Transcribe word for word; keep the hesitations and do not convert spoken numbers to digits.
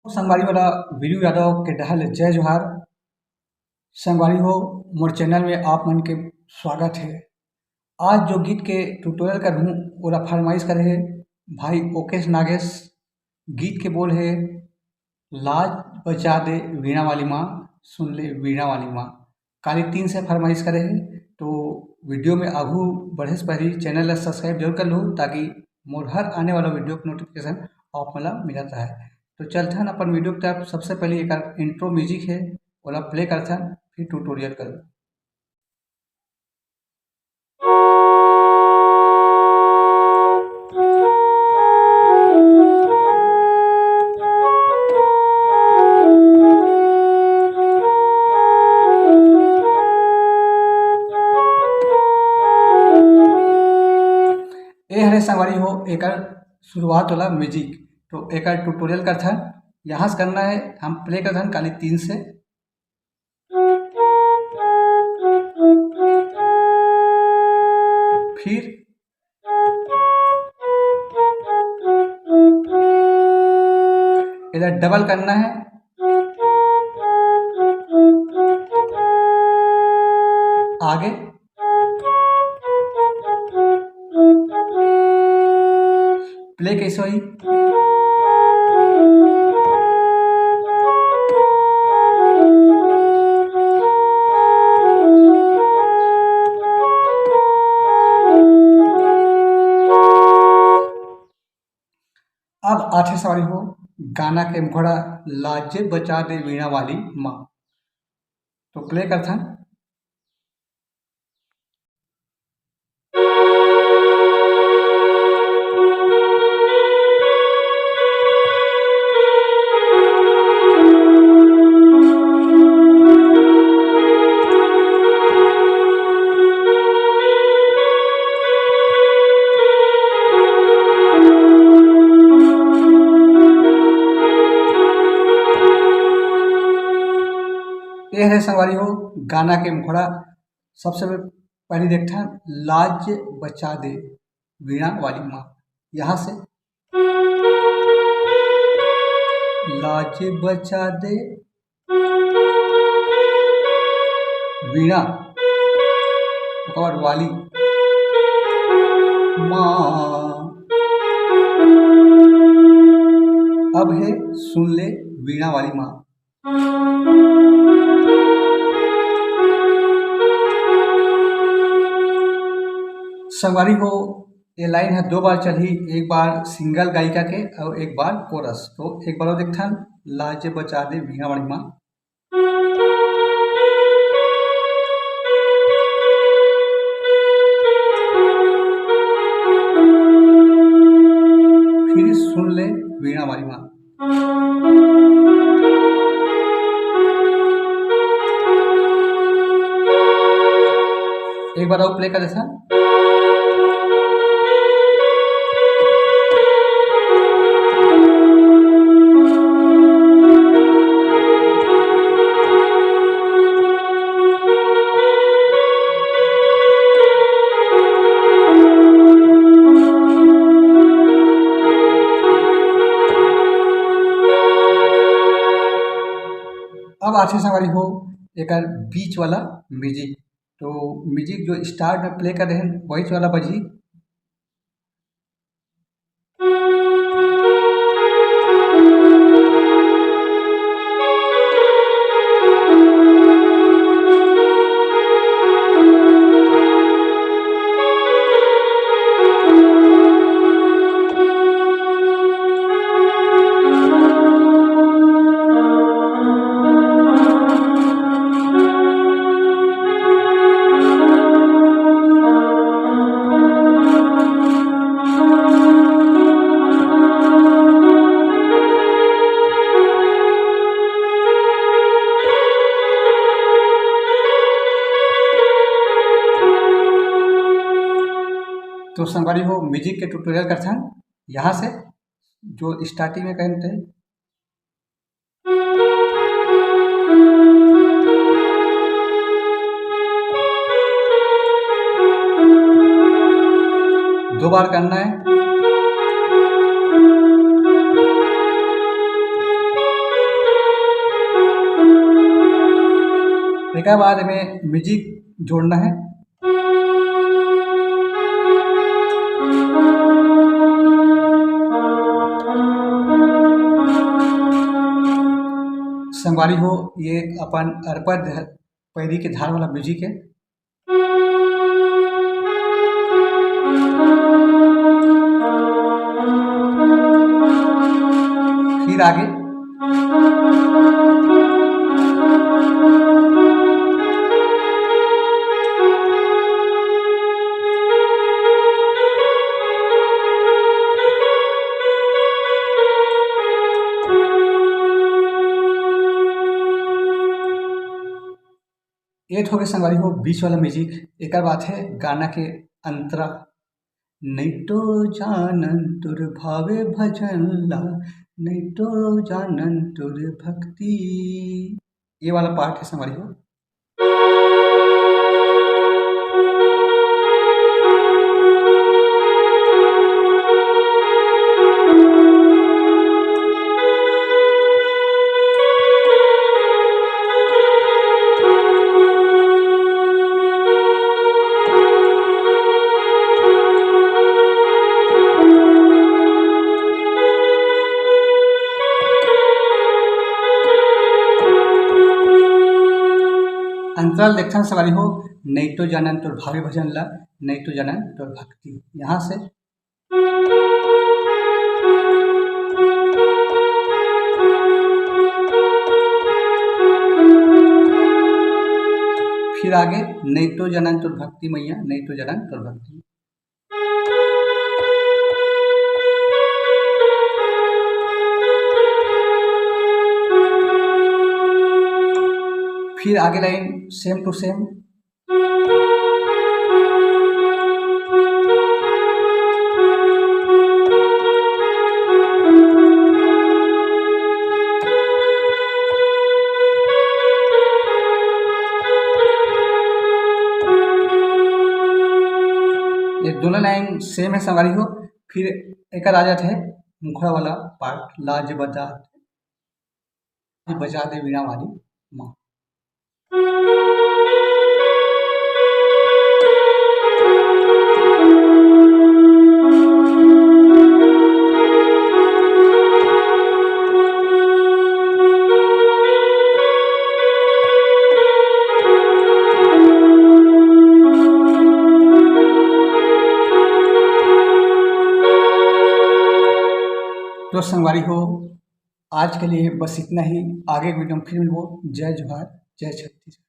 संगवारी वाला वीरू यादव के डहर ले जय जोहार। संगवारी हो, मोर चैनल में आप मन के स्वागत है। आज जो गीत के ट्यूटोरियल करहूँ, ओला फरमाइश करे है भाई ओकेश नागेश। गीत के बोल है, "लाज बचा दे वीणा वाली माँ, सुन ले वीणा वाली माँ।" काली तीन से फरमाइश करे है, तो वीडियो में आगू बढ़े से पहले चैनल ला सब्सक्राइब जरूर कर लो, ताकि मोर हर आने वाला वीडियो के नोटिफिकेशन आप मन ला मिलत रहे। तो चलथन अपन वीडियो की तरफ। सबसे पहले एक इंट्रो म्यूजिक है, ओला प्ले करथन, फिर ट्यूटोरियल करो। ए हरे संगवारी हो, एकर शुरुआत वाला म्यूजिक। तो एकर ट्यूटोरियल करथन, यहाँ से करना है। हम प्ले करथन काली तीन से, फिर इधर डबल करना है, आगे प्ले कैसे हुई। अब आथे संगवारी हो गाना के मुखड़ा, "लाजे बचा दे वीणा वाली माँ।" तो प्ले करथन। ये हरे संगवारी हो गाना के मुखड़ा। सबसे पहले देखथन, "लाज बचा दे वीणा वाली माँ", यहाँ से, "लाज बचा दे वीणा", ओकर बाद वाली माँ। अब है, "सुन ले वीणा वाली माँ।" संगवारी हो, ये लाइन है दो बार चलही, एक बार सिंगल गायिका के और एक बार कोरस। तो एक बार और देखथन, "लाज बचा दे वीणा वाली माँ।" फिर सुन ले वीणा वाली माँ। एक बार और प्ले कर देथन। अब आथे संगवारी हो एकर बीच वाला म्यूजिक। तो म्यूजिक जो स्टार्ट में प्ले कर रहे हैं, वही वाला बजही। तो संगवारी हो, म्यूजिक के ट्यूटोरियल करथन यहाँ से, जो स्टार्टिंग में कहते हैं। दो बार करना है। एकर बाद में म्यूजिक जोड़ना है। संगवारी हो, ये अपन अरपा ध-, पैरी के धार वाला म्यूजिक है। फिर आगे। ये तो हो गए संगवारी हो बीच वाला म्यूजिक। एकर बात है गाना के अंतरा। "नहीं तो जानन तोर भावे भजन ला, नहीं तो जानन तोर भक्ति।" ये वाला पार्ट है संगवारी हो। अंतरा ल देखथन संगवारी हो, "नहीं तो जानन तोर भावे भजन ला, नहीं तो जानन तोर भक्ति।" यहाँ से फिर आगे, "नहीं तो जानन तोर भक्ति मैया, नहीं तो जानन तोर भक्ति।" फिर आगे लाइन same to same। ये दोनों लाइन सेम है संगवारी हो। फिर एक आ जाते हैं मुखड़ा वाला पार्ट, लाज बजा, बजा दे वीणा वाली माँ। तो संगवारी हो, आज के लिए बस इतना ही। आगे वीडियो में फिर मिलबो। जय जोहार, जय छत्तीसगढ़।